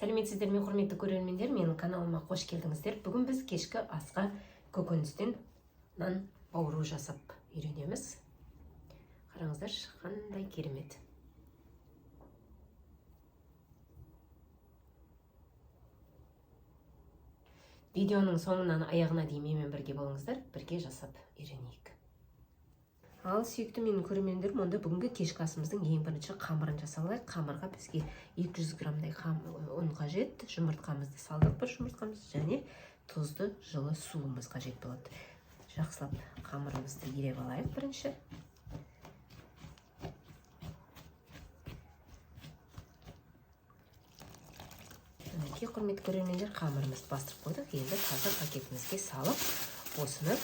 Сәлеметсіздер ме, құрметті көрермендер! Менің каналыма қош келдіңіздер. Бүгін біз кешкі асқа көкөністен нан бауру жасап үйренеміз. Қараңыздаршы, қандай керемет. Видеоның соңынан аяғына дейін менімен бірге болыңыздар, бірге жасап үйренейік. Ал сүйікті менің көрермендерім, онда бүгінгі кешкі асымыздың ең бірінші қамырын жасап алайық. Қамырға бізге 200 граммдай ұн қажет. Жұмыртқамызды салдық, бір жұмыртқамыз, және тұзды жылы суымыз қажет болады. Жақсылап қамырымызды елеп алайық бірінші. Мінекей, құрметті көрермендер, қамырымызды бастырып қойдық. Енді таза пакетімізге салып, осыны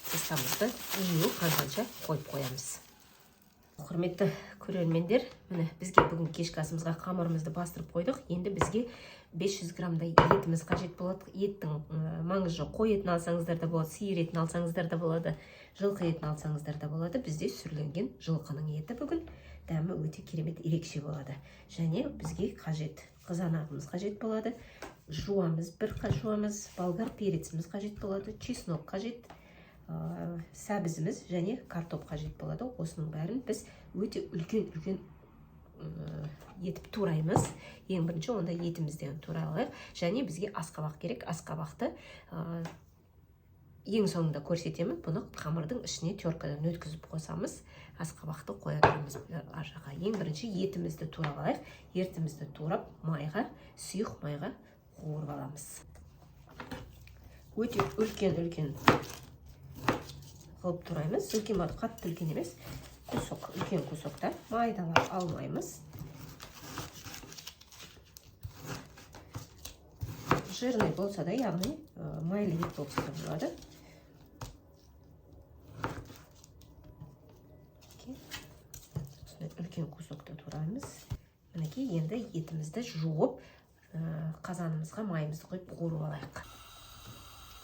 тестамызды июі қанғанша қойып қоямыз. Құрметті көрермендер, міне бізге бүгін кешкі асымызға қамырымызды бастырып қойдық. Енді бізге 500 граммдай етіміз қажет болады. Еттің маңызы жоқ, қой етін алсаңыздар да болады, сиыр етін алсаңыздар да болады, жылқы етін алсаңыздар да болады. Бізде сүрленген жылқының еті бүгін, дәмі өте керемет, ерекше болады. Және бізге қажет қызанағымыз қажет болады, жуамыз, бір жуамыз, болгар переціміз қажет болады, чеснок қажет, сәбізіміз және картоп қажет болады. Осының бәрін біз өте үлкен-үлкен етіп тураймыз. Ең бірінші онда етімізден турай алайық. Және бізге асқабақ керек. Асқабақты ең соңында көрсетемін. Бұны қамырдың ішіне теркадан өткізіп қосамыз. Асқабақты қоя тұрамыз ар жаққа. Ең бірінші етімізді турап алайық. Етімізді турап майға, сұйық майға қуырып аламыз. Өте үлкен-үлкен қылып тураймыз. Үлкен, қатты үлкен емес, кусок, үлкен кусокта майдалап алмаймыз. Жирный болса да, яғни майлы ет болса да болады. Осындай үлкен кусокта тураймыз. Мінекей, енді етімізді жуып, қазанымызға майымызды құйып қуырып алайық.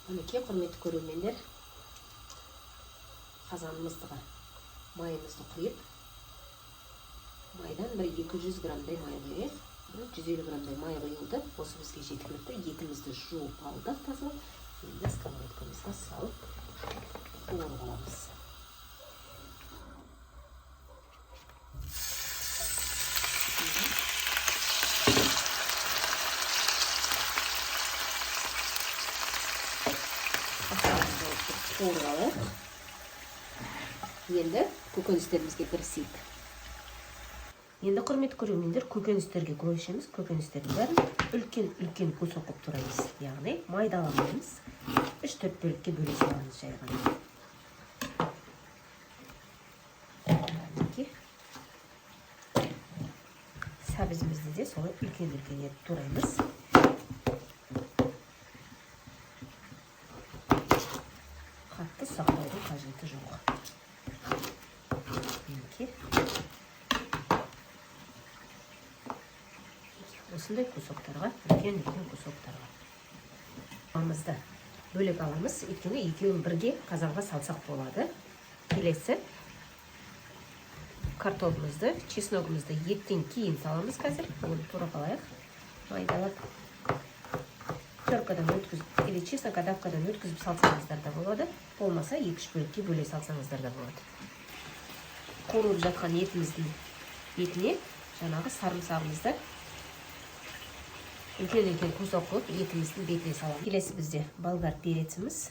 Мінекей, құрметті көрермендер, қазанымызға майымызды құйып, майдан бір 200 граммдай май құйайық. 150 граммдай май құйылды. Осы бізге жеткілікті. Етімізді жуып алдық тазалап. Енді сковородкамызға салып қуырып аламыз. Қуырып алайық. Енді көкөністерімізге кірісейік. Енді, құрметті көрермендер, көкөністерге көшеміз. Көкөністердің бәрін үлкен-үлкен кусок қылып тураймыз. Яғни майдаламаймыз. 3-4 бөлікке бөле саламыз жай ғана. Мінекей. Сәбізімізді де солай үлкен-үлкен етіп тураймыз. Қатты ұсақтаудың қажеті жоқ. Мінекей. Осындай кусоктарға, үлкен-үлкен кусоктарға. Мамызды бөлек аламыз, өйткені екеуін бірге қазанға салсақ болады. Келесі картопымызды, чесногымызды еттен кейін саламыз қазір. Оны турап алайық, майдалап. Теркадан өткізіп, или чеснокодавкадан өткізіп салсаңыздар да болады. Болмаса 2-3 бөлікке бөле салсаңыздар да болады. Қуырылып жатқан етіміздің бетіне жаңағы сарымсағымызды үлкен-үлкен кусок қылып етіміздің бетіне саламыз. Келесі бізде болгар переціміз.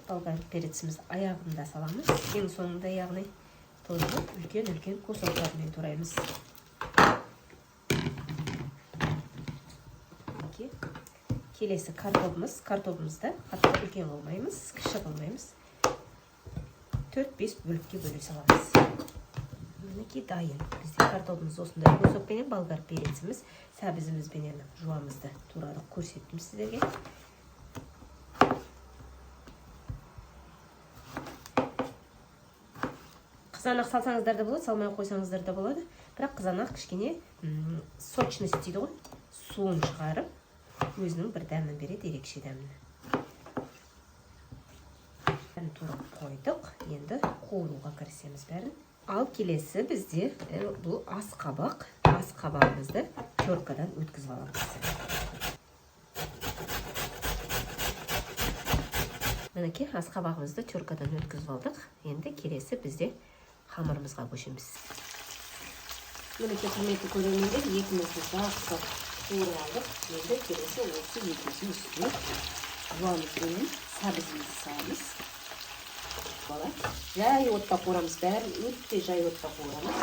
Болгар перецімізді аяғында саламыз. Ең соңында, яғни тоже үлкен-үлкен кусоктармен тураймыз. Мінекей. Келесі картопымыз. Картопымызды қатты үлкен қылмаймыз, кіші қылмаймыз. 4-5 бөлікке бөле саламыз. Мінекей, дайын. Бізде картопымыз осындай кусокпенен, болгар переціміз, сәбізімізбенен жуамызды турадық, көрсеттім сіздерге. Қызанақ салсаңыздар да болады, салмай қойсаңыздар да болады. Бірақ қызанақ кішкене сочность дейді ғой, суын шығарып, өзінің бір дәмін береді, ерекше дәмін. Бәрін турап қойдық. Енді қуыруға кірісеміз бәрін. Ал келесі бізде бұл асқабақ. Асқабағымызды теркадан өткізіп аламыз. Мінекей, асқабағымызды теркадан өткізіп алдық. Енді келесі бізде қамырымызға көшеміз. Мінекей, құрметті көрермендер, етімізді жақсы қуырып алдық. Енді келесі осы етіміздің үстіне жуамыз бенен сәбізімізді саламыз. Жай отта қуырамыз, бәрін өте жай отта қуырамыз.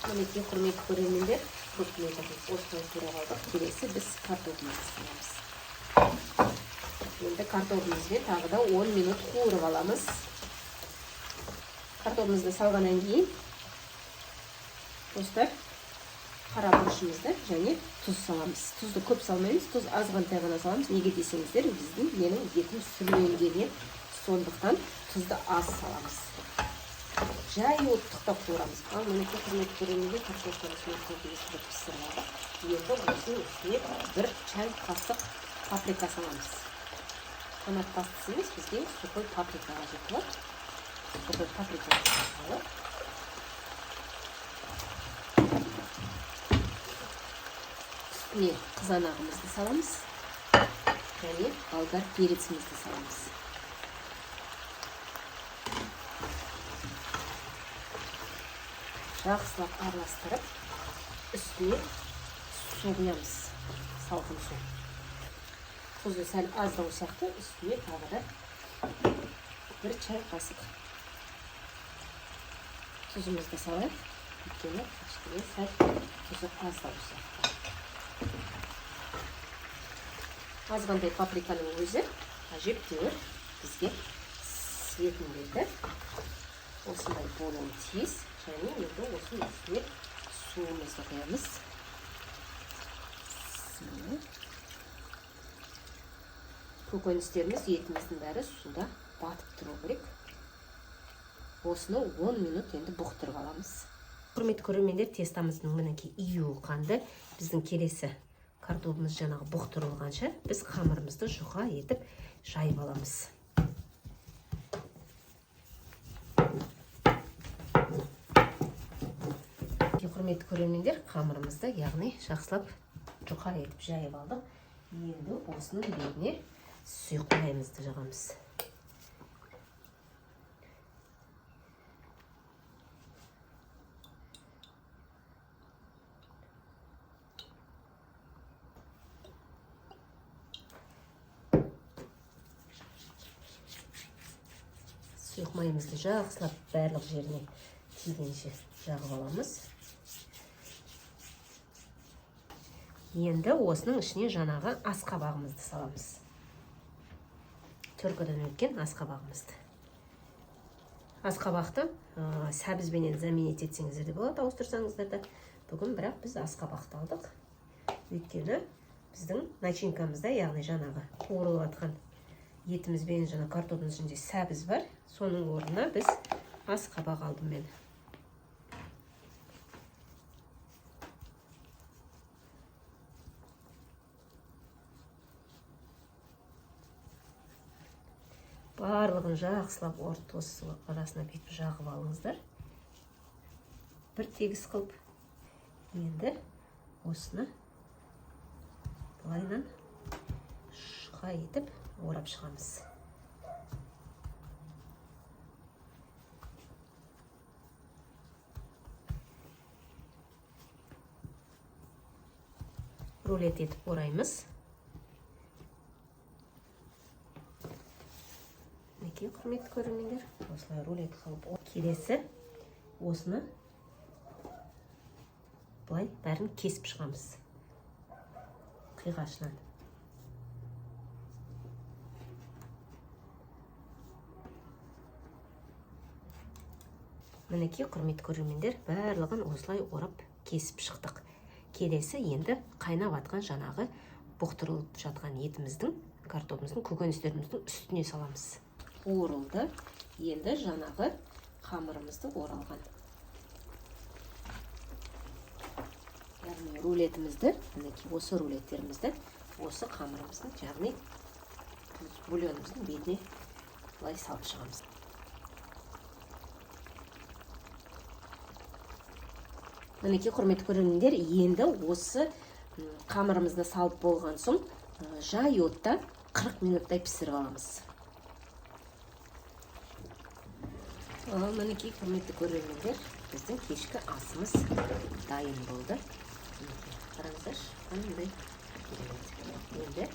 Мінекей, құрметті көрермендер, көптен осылай қуырап алдық. Келесі біз картопымызды саламыз. Енді картопымызбен тағы да 10 минут қуырып аламыз. Картопымызды салғаннан кейін достар, қара бұрышымызды және тұз саламыз. Тұзды көп салмаймыз, тұз азғантай ғана саламыз. Неге десеңіздер, менің етім сүрленген, сондықтан тұзды аз саламыз. Жай оттықта қуырамыз. Ал мінекей, құрметті көрермендер, картошкамызды көбейсіп пісіріп алдық. Енді осының үстіне 1 чай қасық паприка саламыз. Томат пастасы емес, бізге сухой паприка қажет болады. Сухой паприка салып, үстіне қызанағымызды саламыз және болгар перецімізді саламыз. Жақсылап араластырып, үстіне су құямыз, салқын су. Тұзы сәл аздау сияқты, үстіне тағы да 1 чай қасық тұзымызды салайық. Өйткені кішкене сәл тұзы аздау сияқты. Азғантай паприканың өзі әжептәуір бізге цветін берді. Осындай болуы тиіс. Және енді осының үстіне суымызды құямыз. Су. Көкөністеріміз, етіміздің бәрі суда батып тұру керек. Осыны 10 минут енді бұқтырып аламыз. Құрметті көрермендер, тестамыздың мінекей июі қанды. Біздің келесі картопымыз жаңағы бұқтырылғанша біз қамырымызды жұқа етіп жайып аламыз. Құрметті көрермендер, қамырымызды яғни жақсылап жұқа етіп жайып алдық. Енді осының бетіне сұйық майымызды жағамыз. Сұйық майымызды жақсылап барлық жеріне тигенше жағып аламыз. Енді осының ішіне жаңағы асқабағымызды саламыз. Теркадан өткен асқабағымызды. Асқабақты сәбізбенен заменить етсеңіздер де болады, ауыстырсаңыздар да. Бүгін бірақ біз асқабақты алдық. Өйткені біздің начинкамызда, яғни жаңағы қуырылып жатқан етімізбен жаңа картоптың ішінде сәбіз бар. Соның орнына біз асқабақ алдым мен. Барлығын жақсылап ортасы арасына бүйтіп жағып алыңыздар. Бір тегіс қылып. Енді осыны былайынан жұқа етіп орап шығамыз. Рулет етіп ораймыз. Мінекей, құрметті көрермендер, осылай рулет қылып келесі осыны былай бәрін кесіп шығамыз қиғашынан. Мінекей, құрметті көрермендер, барлығын осылай орап кесіп шықтық. Келесі енді қайнап атқан жаңағы бұқтырылып жатқан етіміздің, картопымыздың, көкөністеріміздің үстіне саламыз. Орылды. Енді жаңағы қамырымызды оралған. Яғни рулетімізді, мінекей осы рулеттерімізді осы қамырымыздың, яғни бульонымыздың бетіне былай салып шығамыз. Мінекей, құрметті көрермендер, енді осы қамырымызды салып болған соң жай отта 40 минуттай пісіріп аламыз. Ал мінекей, құрметті көрермендер, біздің кешкі асымыз дайын болды. Мінекей, қараңыздаршы, қандай керемет. Енді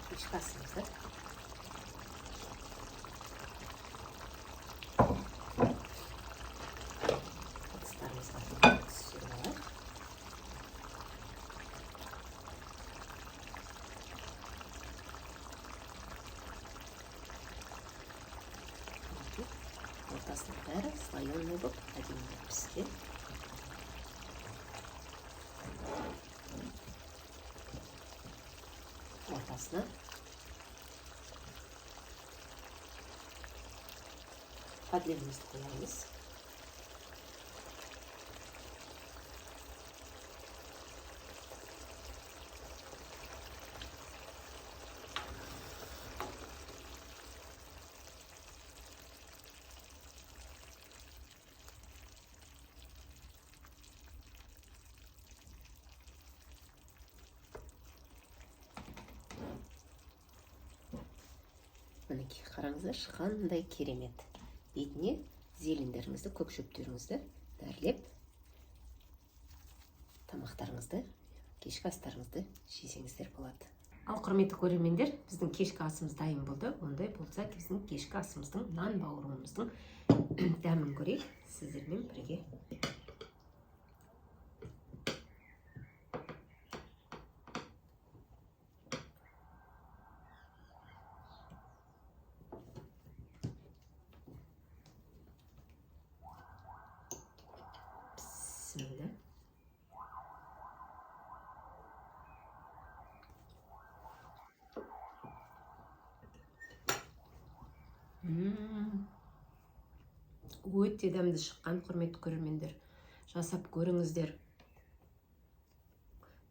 кешкі асымызды ыдыстарымызға түсіріп алайық. Ортасының бәрі слоеный болып әдемі піскен. Ортасына падленімізді қоямыз. Мінекей, қараңыздаршы, қандай керемет. Бетіне зелендеріңізді, көк шөптеріңізді дәрлеп, тамақтарыңызды, кешкі астарыңызды жесеңіздер болады. Ал құрметті көрермендер, біздің кешкі асымыз дайын болды. Ондай болса, біздің кешкі асымыздың, нан бауырымыздың дәмін көрейік сіздермен бірге. Бісміллә. Өте дәмді шыққан, құрметті көрермендер. Жасап көріңіздер.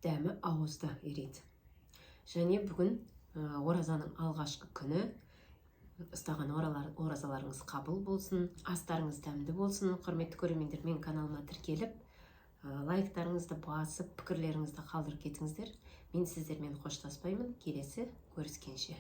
Дәмі ауызда ериді. Және бүгін оразаның алғашқы күні. Ұстаған оразаларыңыз қабыл болсын, астарыңыз дәмді болсын. Құрметті көрермендер, мен каналыма тіркеліп, лайктарыңызды басып, пікірлеріңізді қалдырып кетіңіздер. Мен сіздермен қоштаспаймын. Келесі көріскенше.